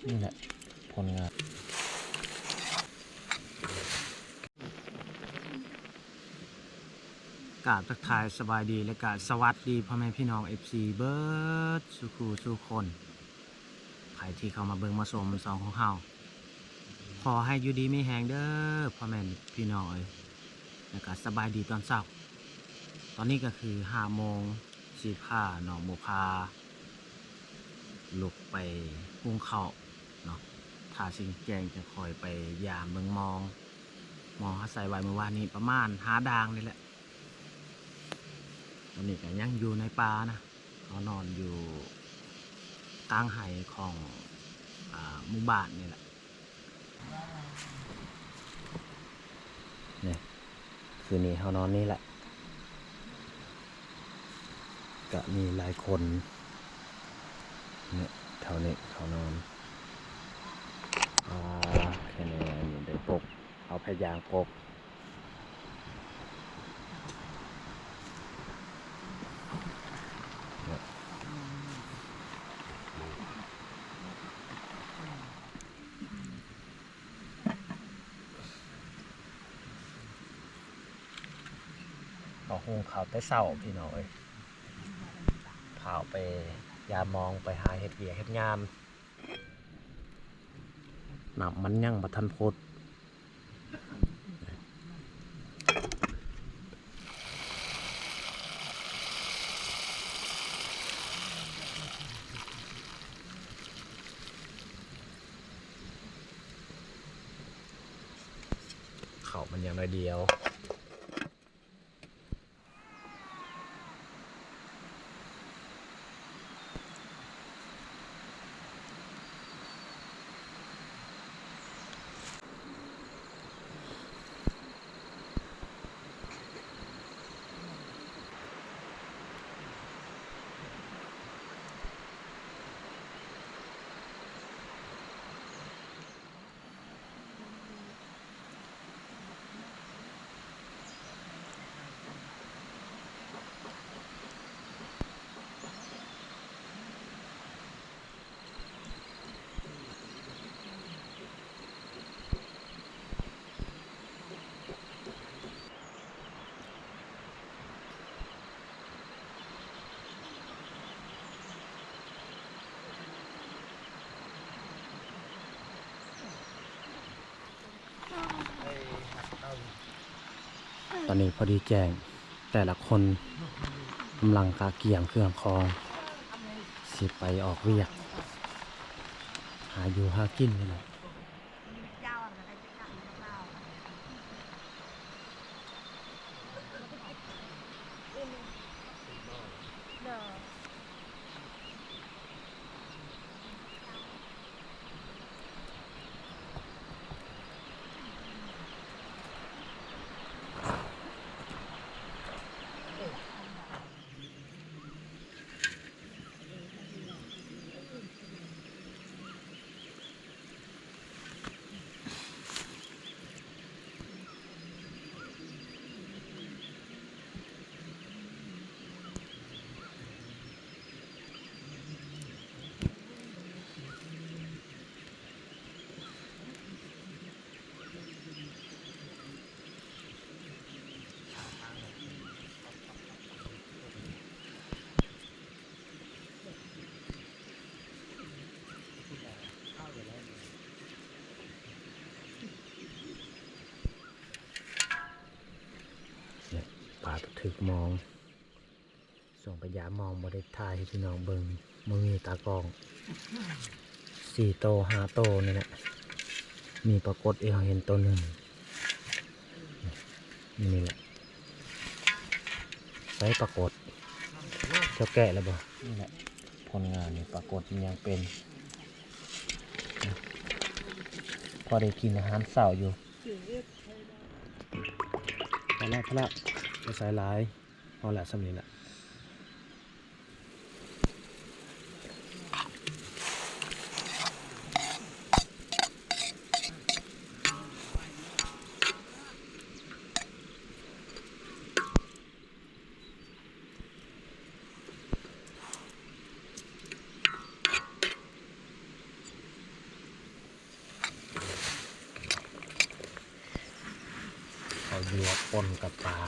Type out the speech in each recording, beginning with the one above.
ນີ້ແຫຼະຜົນງານ. ກາບທັກທາຍສະບາຍດີ ແລະກະສະຫວັດດີພໍ່ແມ່ພີ່ນ້ອງ ເອັຟຊີ ເບິດສູ່ຄູ່ສູ່ຄົນ ໃຜທີ່ເຂົ້າມາເບິ່ງມາຊົມຊ່ອງຂອງເຮົາ ຂໍໃຫ້ຢູ່ດີມີແຮງເດີພໍ່ແມ່ພີ່ນ້ອງເອີຍ ແລະກະສະບາຍດີຕອນເຊົ້າ. ຕອນນີ້ກະຄືຫ້າໂມງ ຊິພານ້ອງໂມພາລຸກໄປຫຸງເຂົ້າເນາະ ຖ້າຊິແຈ້ງຈະຄ່ອຍໄປຢາມເບິ່ງມອງ ມອງເຮົາໃສ່ໄວ້ມື້ວານນີ້ປະມານຫ້າດ່າງນີ້ແຫຼະ. ຕອນນີ້ກະຍັງຢູ່ໃນປ່ານະ ເຮົານອນຢູ່ກາງໄຮ່ຂອງ ອາ ໝູ່ບ້ານນີ້ແຫຼະ. ນີ້ ຄືນນີ້ເຮົານອນນີ້ແຫຼະ ກະມີຫຼາຍຄົນ ນີ້ ແຖວນີ້ເຂົານອນ ອາ ແຄ່ນີ້ໄດ້ປົກ ເຮົາພະຍາຍາມປົກ. ເຮົາຫຸງເຂົ້າແຕ່ເຊົ້າພີ່ນ້ອງເອີຍ ພ້າວໄປຢາມມອງ ໄປຫາເຮັດວຽກເຮັດງານ. ນ້ຳມັນຍັງບໍ່ທັນຟົດ ເຂົ້າມັນຍັງໜ້ອຍດຽວ. ຕອນນີ້ພໍດີແຈ້ງ ແຕ່ລະຄົນກຳລັງກະກຽມເຄື່ອງຂອງ ຊິໄປອອກວຽກ ຫາຢູ່ຫາກິນນີ້ແຫຼະ. ປາກະຖືກມອງ ຊ່ວງໄປຢາມມອງບໍ່ໄດ້ຖ່າຍໃຫ້ພີ່ນ້ອງເບິ່ງ ບໍ່ມີຕາກ້ອງ ສີ່ໂຕຫ້າໂຕນີ້ແຫຼະ ມີປາກົດເອງເຮົາເຫັນໂຕໜຶ່ງ ນີ້ແຫຼະ ໃສ່ປາກົດ ເຈົ້າແກະແລ້ວບໍ່? ນີ້ແຫຼະຜົນງານນີ້ ປາກົດມັນຍັງເປັນ ພໍໄດ້ກິນອາຫານເຊົ້າຢູ່. ພໍລະ ພໍລະ ບໍ່ໃສ່ຫຼາຍ ພໍລະ ສ່ຳນີ້ລະ. ນີ້ ລວກປົ່ນກັບປາ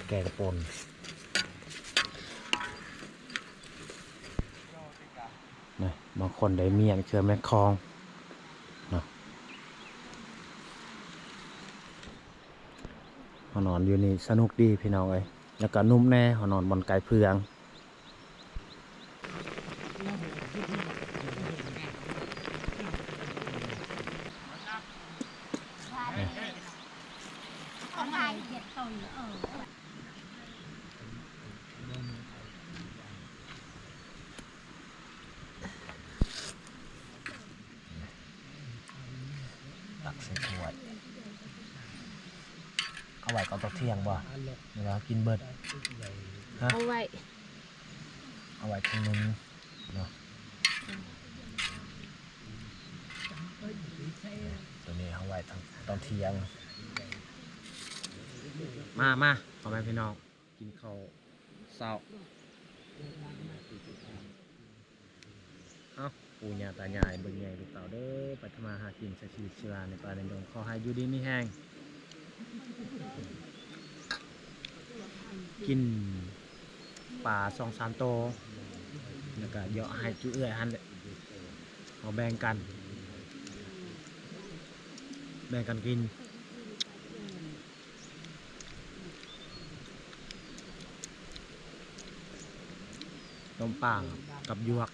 ແກງປົ່ນ ນະ. ບາງຄົນໄດ້ມ້ຽນເຄື່ອງແມ່ນຂອງເນາະ. ເຮົານອນຢູ່ນີ້ສະໜຸກດີພີ່ນ້ອງເອີຍ ແລ້ວກະນຸ່ມແດ່ ເຮົານອນບ່ອນໄກເຟືອງ. ຕັກໃສ່ຖ້ວຍ ເອົາໄວ້ກ່ອນຕອນທ່ຽງບໍ່ ເວລາກິນເບິດ ຮະ ເອົາໄວ້ ເອົາໄວ້ເທື່ອໜຶ່ງເນາະ. ໂຕນີ້ເຮົາໄວ້ຕອນທ່ຽງ. ມາ ມາ ພໍ່ແມ່ພີ່ນ້ອງ ກິນເຂົ້າເຊົ້າ. ເອົ້າ ປູ່ຍ່າຕາຍາຍ ເບິ່ງແຍງລູກເຕົ້າເດີ້ ໄປທຳມາຫາກິນ ໃຊ້ຊີວິດຊີວາໃນປ່າໃນດົງ ຂໍໃຫ້ຢູ່ດີມີແຮງ ກິນປາສອງສາມໂຕ ແລ້ວກະເຍາະໃຫ້ຈຸເອື້ອຍຫັ້ນແຫຼະ ເຮົາແບ່ງກັນ ແບ່ງກັນກິນ. ຕົ້ມປາກັບຢວກ.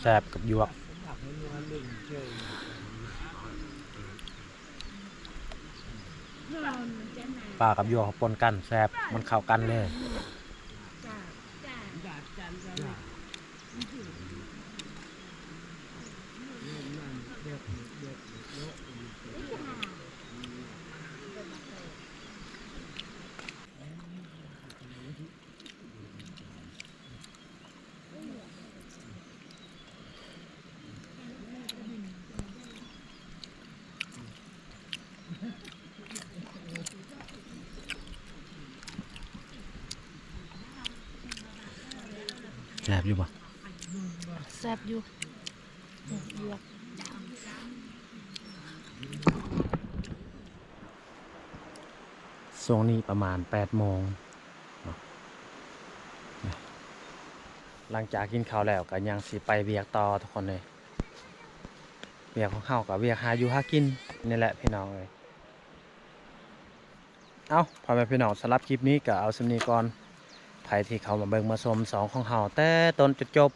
ແຊບກັບຢວກ ປາກັບຢວກເຂົ້າປົນກັນ ແຊບ ມັນເຂົ້າກັນເລີຍ. ແຊບຢູ່ບໍ່? ແຊບຢູ່. ຊ່ວງນີ້ປະມານແປດໂມງເນາະ. ຫຼັງຈາກກິນເຂົ້າແລ້ວກໍຍັງຊິໄປວຽກຕໍ່ທຸກຄົນເອີຍ. ວຽກຂອງເຮົາກໍວຽກຫາຢູ່ຫາກິນນີ້ແຫຼະພີ່ນ້ອງເອີຍ. ເອົ້າ ພໍ່ແມ່ພີ່ນ້ອງ ສຳລັບຄລິບນີ້ກໍເອົາສ່ຳນີ້ກ່ອນ. ໃຜທີ່ເຂົ້າມາເບິ່ງມາຊົມຊ່ອງຂອງເຮົາແຕ່ຕົ້ນຈົນຈົບ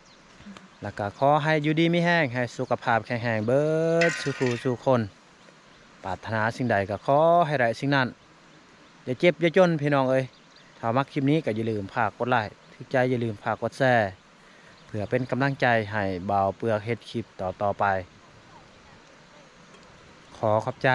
ແລ້ວກໍຂໍໃຫ້ຢູ່ດີມີແຮງ ໃຫ້ສຸຂະພາບແຂງແຮງເບິດສູ່ຜູ້ສູ່ຄົນ. ປາດຖະໜາສິ່ງໃດກໍຂໍໃຫ້ໄດ້ສິ່ງນັ້ນ. ຢ່າເຈັບຢ່າຈົນພີ່ນ້ອງເອີຍ. ຖ້າມັກຄລິບນີ້ກໍຢ່າລືມຝາກກົດໄລ ຖືກໃຈຢ່າລືມຝາກກົດແຊ ເພື່ອເປັນກຳລັງໃຈໃຫ້ບ່າວເປືອກເຮັດຄລິບຕໍ່ໆໄປ. ຂໍຂອບໃຈ